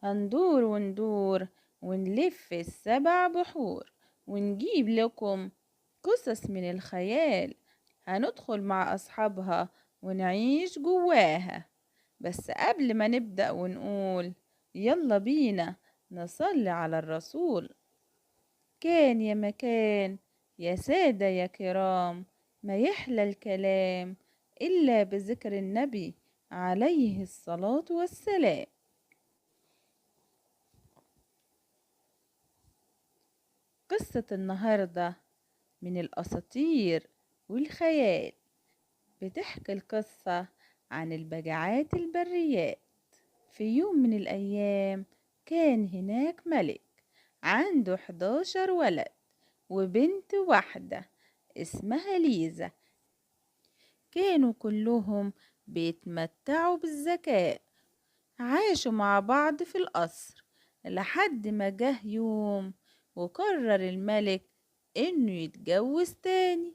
هندور وندور ونلف السبع بحور ونجيب لكم قصص من الخيال، هندخل مع أصحابها ونعيش جواها. بس قبل ما نبدأ ونقول يلا بينا نصلي على الرسول. كان يا مكان يا سادة يا كرام، ما يحلى الكلام إلا بذكر النبي عليه الصلاة والسلام. قصة النهاردة من الأساطير والخيال، بتحكي القصة عن البجعات البريات. في يوم من الأيام كان هناك ملك عنده 11 ولد وبنت واحدة اسمها ليزا. كانوا كلهم بيتمتعوا بالذكاء، عاشوا مع بعض في القصر لحد ما جه يوم وقرر الملك انه يتجوز تاني،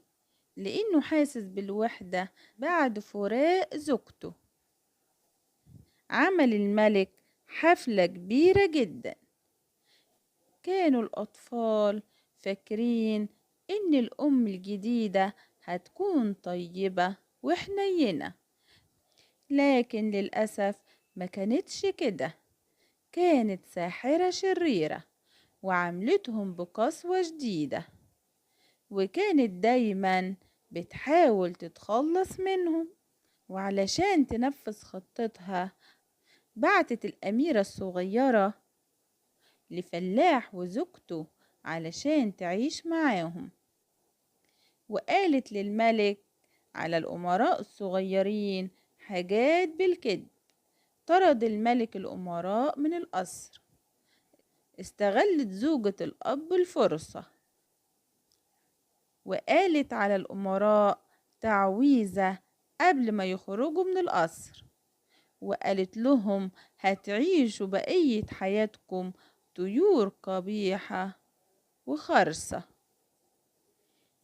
لانه حاسس بالوحدة بعد فراق زوجته. عمل الملك حفلة كبيرة جدا. كانوا الأطفال فاكرين إن الأم الجديدة هتكون طيبة وحنينة، لكن للأسف ما كانتش كده. كانت ساحرة شريرة وعملتهم بقسوة شديدة، وكانت دايما بتحاول تتخلص منهم. وعلشان تنفذ خطتها بعتت الأميرة الصغيرة لفلاح وزوجته علشان تعيش معاهم، وقالت للملك على الأمراء الصغيرين حاجات بالكذب. طرد الملك الأمراء من القصر. استغلت زوجة الأب الفرصة وقالت على الأمراء تعويذة قبل ما يخرجوا من القصر، وقالت لهم هتعيشوا بقية حياتكم طيور قبيحة وخرسة.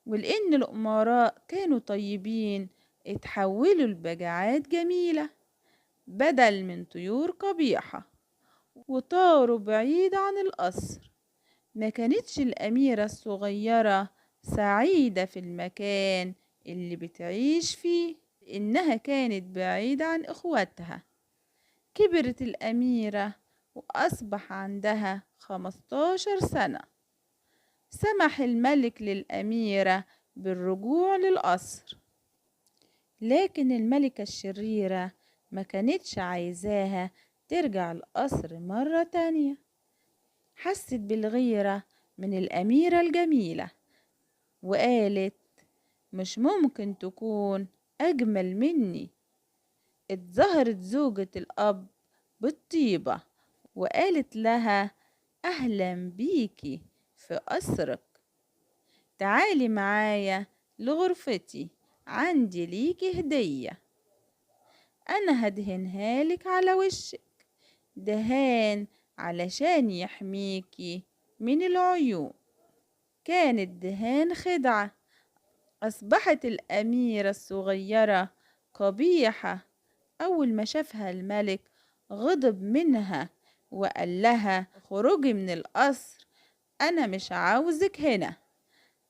ولأن الأمراء كانوا طيبين اتحولوا لبجعات جميلة بدل من طيور قبيحة، وطاروا بعيد عن القصر. ما كانتش الأميرة الصغيرة سعيدة في المكان اللي بتعيش فيه، إنها كانت بعيدة عن إخواتها. كبرت الأميرة وأصبح عندها 15 سنة. سمح الملك للأميرة بالرجوع للقصر، لكن الملكة الشريرة ما كانتش عايزاها ترجع القصر مرة تانية. حست بالغيرة من الأميرة الجميلة وقالت مش ممكن تكون أجمل مني. اتظهرت زوجة الأب بالطيبة وقالت لها أهلا بيكي في قصرك، تعالي معايا لغرفتي، عندي ليكي هدية، أنا هدهنها لك على وشك دهان علشان يحميكي من العيون. كان الدهان خدعة. أصبحت الأميرة الصغيرة قبيحة. أول ما شافها الملك غضب منها وقال لها خرجي من القصر، أنا مش عاوزك هنا.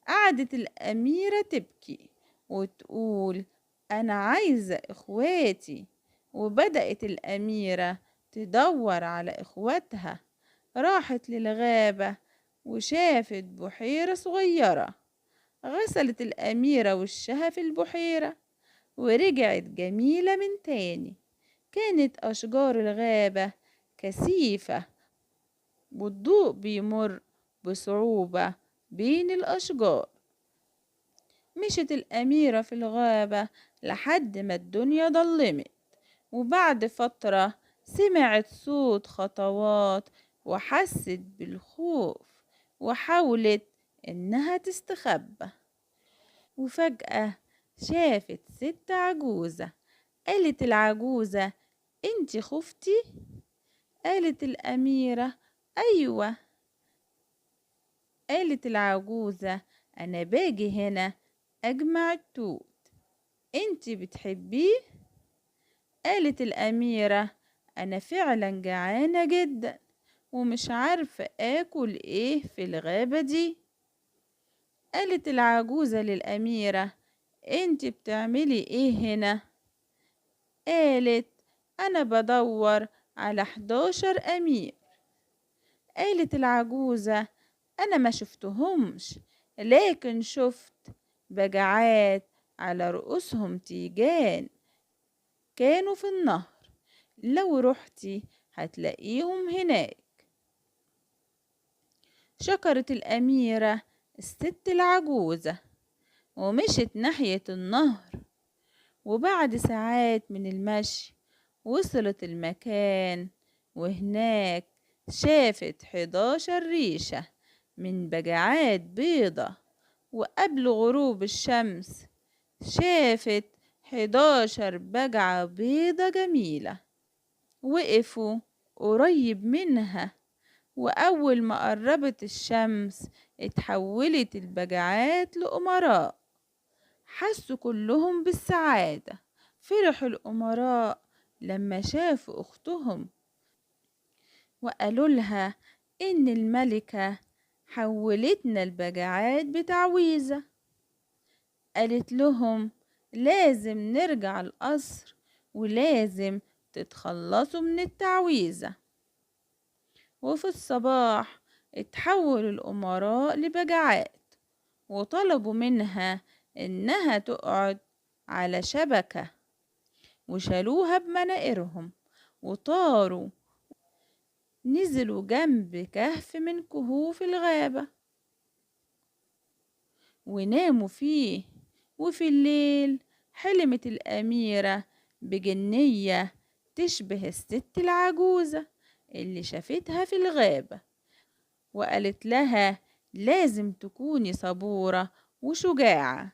قعدت الأميرة تبكي وتقول أنا عايزة إخواتي. وبدأت الأميرة تدور على إخواتها. راحت للغابة وشافت بحيرة صغيرة. غسلت الأميرة وشها في البحيرة ورجعت جميلة من تاني. كانت أشجار الغابة كثيفة والضوء بيمر بصعوبة بين الأشجار. مشت الأميرة في الغابة لحد ما الدنيا ضلمت، وبعد فترة سمعت صوت خطوات وحست بالخوف وحاولت إنها تستخبى. وفجأة شافت ست عجوزة. قالت العجوزة انتي خفتي؟ قالت الأميرة أيوة. قالت العجوزة أنا باجي هنا أجمع التوت، انتي بتحبيه؟ قالت الأميرة أنا فعلا جعانة جدا. ومش عارفة آكل إيه في الغابة دي. قالت العجوزة للأميرة: انت بتعملي ايه هنا؟ قالت: انا بدور على 11 امير. قالت العجوزة: انا ما شفتهمش، لكن شفت بجعات على رؤوسهم تيجان كانوا في النهر، لو رحتي هتلاقيهم هناك. شكرت الأميرة الست العجوزة ومشت ناحية النهر، وبعد ساعات من المشي وصلت المكان، وهناك شافت 11 ريشة من بجعات بيضة، وقبل غروب الشمس شافت 11 بجعة بيضة جميلة. وقفوا قريب منها، وأول ما قربت الشمس اتحولت البجعات لأمراء. حسوا كلهم بالسعادة. فرحوا الأمراء لما شافوا أختهم، وقالوا لها إن الملكة حولتنا البجعات بتعويذة. قالت لهم: لازم نرجع القصر ولازم تتخلصوا من التعويذة. وفي الصباح اتحول الأمراء لبجعات، وطلبوا منها إنها تقعد على شبكة، وشالوها بمناقرهم وطاروا. نزلوا جنب كهف من كهوف الغابة وناموا فيه. وفي الليل حلمت الأميرة بجنية تشبه الست العجوزة اللي شافتها في الغابة، وقالت لها: لازم تكوني صبورة وشجاعة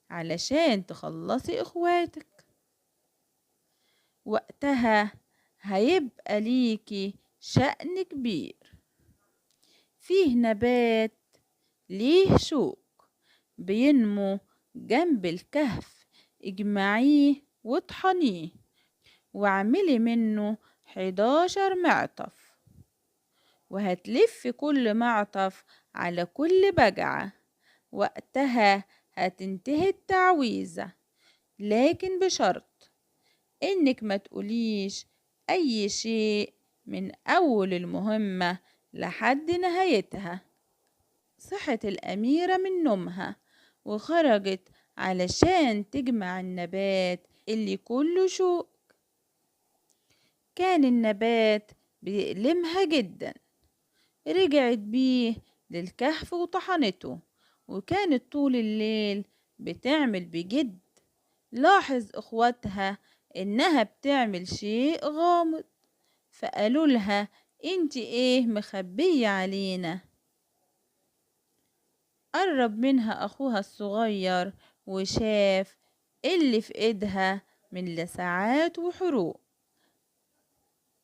علشان تخلصي اخواتك، وقتها هيبقى ليكي شأن كبير. فيه نبات ليه شوك بينمو جنب الكهف، اجمعيه واطحنيه واعملي منه 11 معطف، وهتلف كل معطف على كل بجعة، وقتها هتنتهي التعويذة، لكن بشرط انك ما تقوليش اي شيء من اول المهمة لحد نهايتها. صحت الأميرة من نومها وخرجت علشان تجمع النبات اللي كله شوك. كان النبات بيألمها جدا. رجعت بيه للكهف وطحنته، وكانت طول الليل بتعمل بجد. لاحظ اخواتها انها بتعمل شيء غامض، فقالوا لها: انت ايه مخبية علينا؟ قرب منها اخوها الصغير وشاف اللي في ايدها من لسعات وحروق.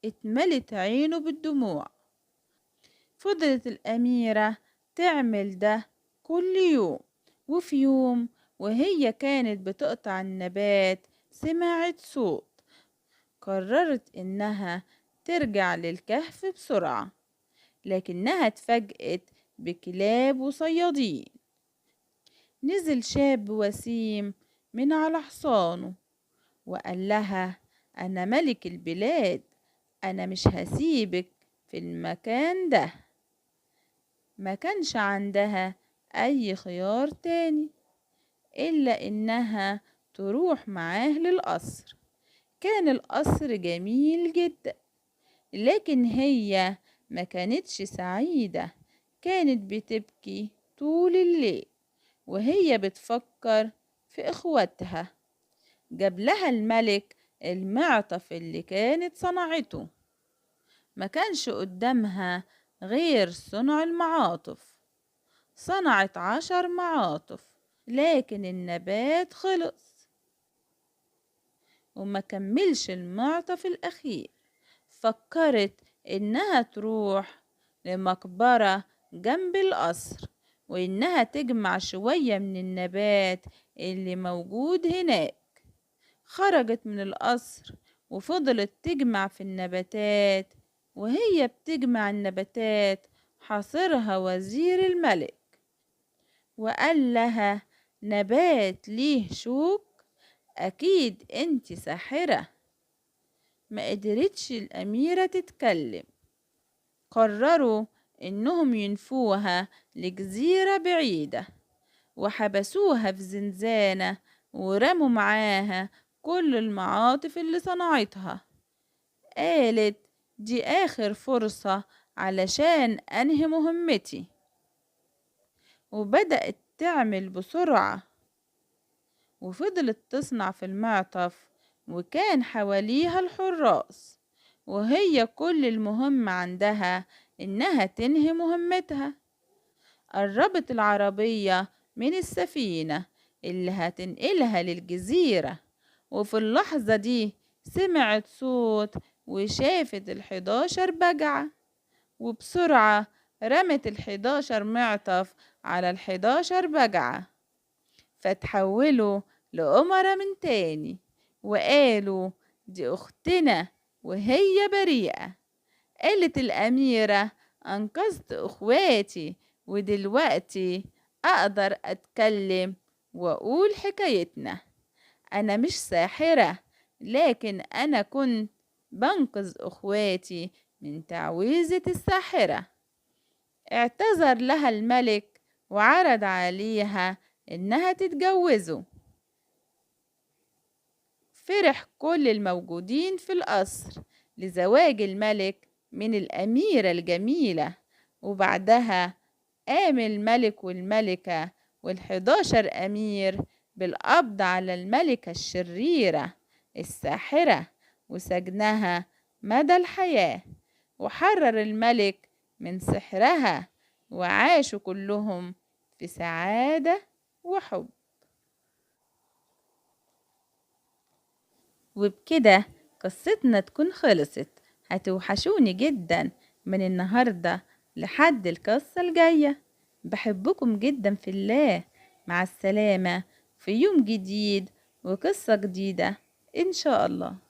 اتملت عينه بالدموع. فضلت الأميرة تعمل ده كل يوم. وفي يوم وهي كانت بتقطع النبات سمعت صوت. قررت إنها ترجع للكهف بسرعة، لكنها اتفاجأت بكلاب وصيادين. نزل شاب وسيم من على حصانه وقال لها: أنا ملك البلاد، أنا مش هسيبك في المكان ده. ما كانش عندها أي خيار تاني إلا إنها تروح معاه للقصر. كان القصر جميل جدا، لكن هي ما كانتش سعيدة. كانت بتبكي طول الليل وهي بتفكر في إخواتها. جاب لها الملك المعطف اللي كانت صنعته. ما كانش قدامها غير صنع المعاطف. صنعت 10 معاطف، لكن النبات خلص وما كملش المعطف الأخير. فكرت إنها تروح لمقبرة جنب القصر وإنها تجمع شوية من النبات اللي موجود هناك. خرجت من القصر وفضلت تجمع في النباتات وهي بتجمع النباتات حاصرها وزير الملك وقال لها: نبات ليه شوك؟ أكيد انت ساحرة. ما قدرتش الأميرة تتكلم. قرروا إنهم ينفوها لجزيرة بعيدة، وحبسوها في زنزانة ورموا معاها كل المعاطف اللي صنعتها. قالت: دي آخر فرصة علشان أنهي مهمتي. وبدأت تعمل بسرعة، وفضلت تصنع في المعطف، وكان حواليها الحراس، وهي كل المهم عندها إنها تنهي مهمتها. قربت العربية من السفينة اللي هتنقلها للجزيرة، وفي اللحظة دي سمعت صوت وشافت 11 بجعة، وبسرعة رمت 11 معطف على 11 بجعة، فتحولوا لأمرة من تاني، وقالوا: دي أختنا وهي بريئة. قالت الأميرة: أنقذت أخواتي، ودلوقتي أقدر أتكلم وأقول حكايتنا. أنا مش ساحرة، لكن أنا كنت بنقذ أخواتي من تعويذة الساحرة. اعتذر لها الملك وعرض عليها إنها تتجوزه. فرح كل الموجودين في القصر لزواج الملك من الأميرة الجميلة. وبعدها قام الملك والملكة وال11 أمير بالقبض على الملكة الشريرة الساحرة وسجنها مدى الحياة، وحرر الملك من سحرها، وعاشوا كلهم في سعادة وحب. وبكده قصتنا تكون خلصت. هتوحشوني جدا من النهاردة لحد القصة الجاية. بحبكم جدا في الله. مع السلامة في يوم جديد وقصة جديدة إن شاء الله.